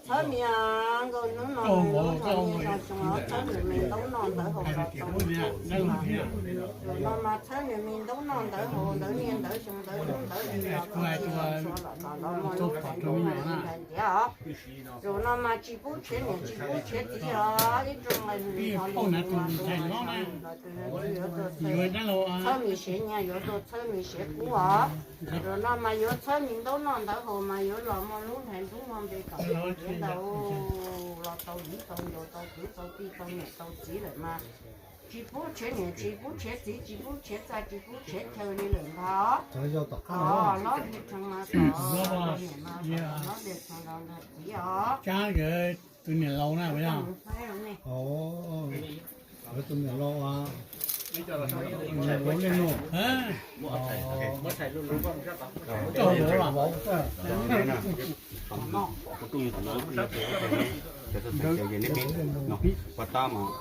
Txhawb mi, nkauj hnub no nws lub nyiaj zoo xyoo os, txhawb nws me ntaub noj ntawv haus los tau nyiaj txiag mas. Zaum no mas txhawb nws me ntaub noj ntawv haus ntawv niaj ntawv xyoo ntawv hnub ntawv hli los tau tsis tau txhua los tom los muaj lub nplhaib ntaub noj ib nplhaib ntiav os. Zaum no mas tsis pub tshiav niam tsis pub tshiav txiv os, ib rooj nqaij nws ho li ntawd tus no yuav tuaj txhawb mi siav nyiaj yuav tuaj txhawb mi siav kub os. Zaum no mas yuav txhawb mi ntaub noj ntawv haus mas yuav los muaj lub nplhaib ntaub muaj npe kom ntiav ntau los tau viv tau ncaus tau kwv tau tij tau niam tau txiv lawm mas tsis pub tshiav niam tsis pub tshiav txiv tsis pub tshiav txaj tsis pub tshiav chaw li lawm ntag. Hlob Dej Tshee mas kom niam mas hlob Dej Tshee nrog nrog txiv os. Tus niam laus na, tus niam laus, niam laus nej no, ua tab mas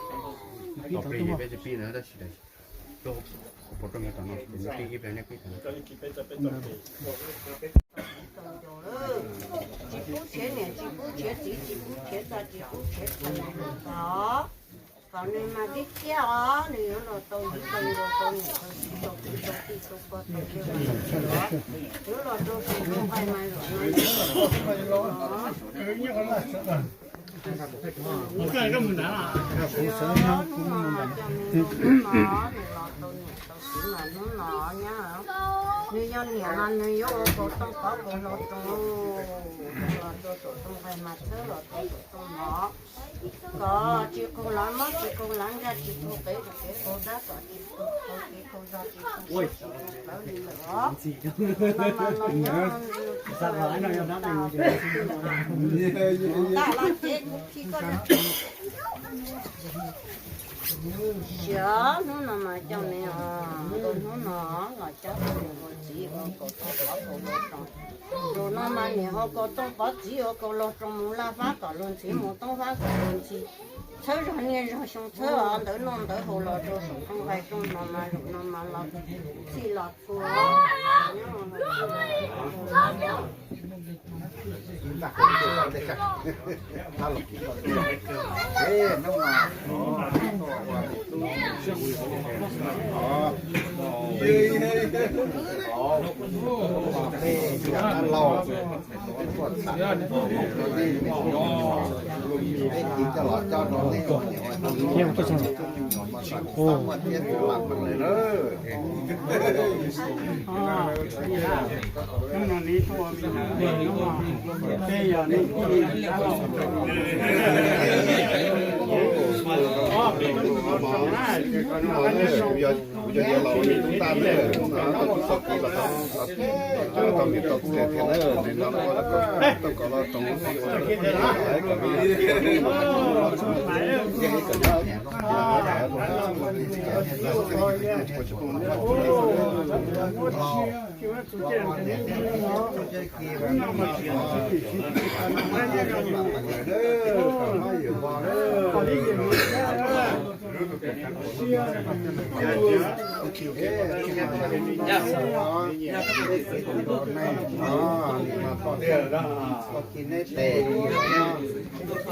tom plig peb tsis pib na tab sis peb pib ib pliag nej pib. Tsis pub tshiav niam tsis pub tshiav txiv tsis pub tshiav txaj tsis pub tshiav chaw li lawm ntag. Kom nws mas tib tiab os, nws yuav los tau viv tau ncaus tau niam tau txiv tau kwv tau tij tau pog tau yawg los tau tshiav os. Yuav los rau saum ntuj nqaij mas zaum no os. Hnub no mas coj me ntau hnub no nws los tau niam tau txiv mas hnub no nyab, nws yog niam mas nws yuav ua kaus tooj pov kaus hlau roos, los rau saum ntuj nqaij mas txhawb los rau saum rooj no. Kom tsis qaug lav mob tsis qaug lav ntsaj tsis qaug qev tsis qaug dab kom tsis qaug kev qaug zog tsis qaug siab tsis qaug plawv li lawm os. Los mas los nyob ntaj los ces kuv khi koj. Siav hnub no mas coj me os, hnub no los cab tus niam ua txiv ua kaus tooj pov kaus hlau roos. Zaum no mas niam ua kaus tooj pov txiv ua kaus hlau roos mus laj fab kom luag ntxhi mus toob fab kom luag ntxhi. Txhawb zog niaj zog xyoo txhawb os ntawv noj ntawv haus los rau saum rooj nqaij rooj no mas zaum no mas los txhij los txhua. Kuv yog niam laus tus tub ntaj na, tau tub txoj kev los tau niam tau txiv thiab na, nim no tau kom los roos ua tau kom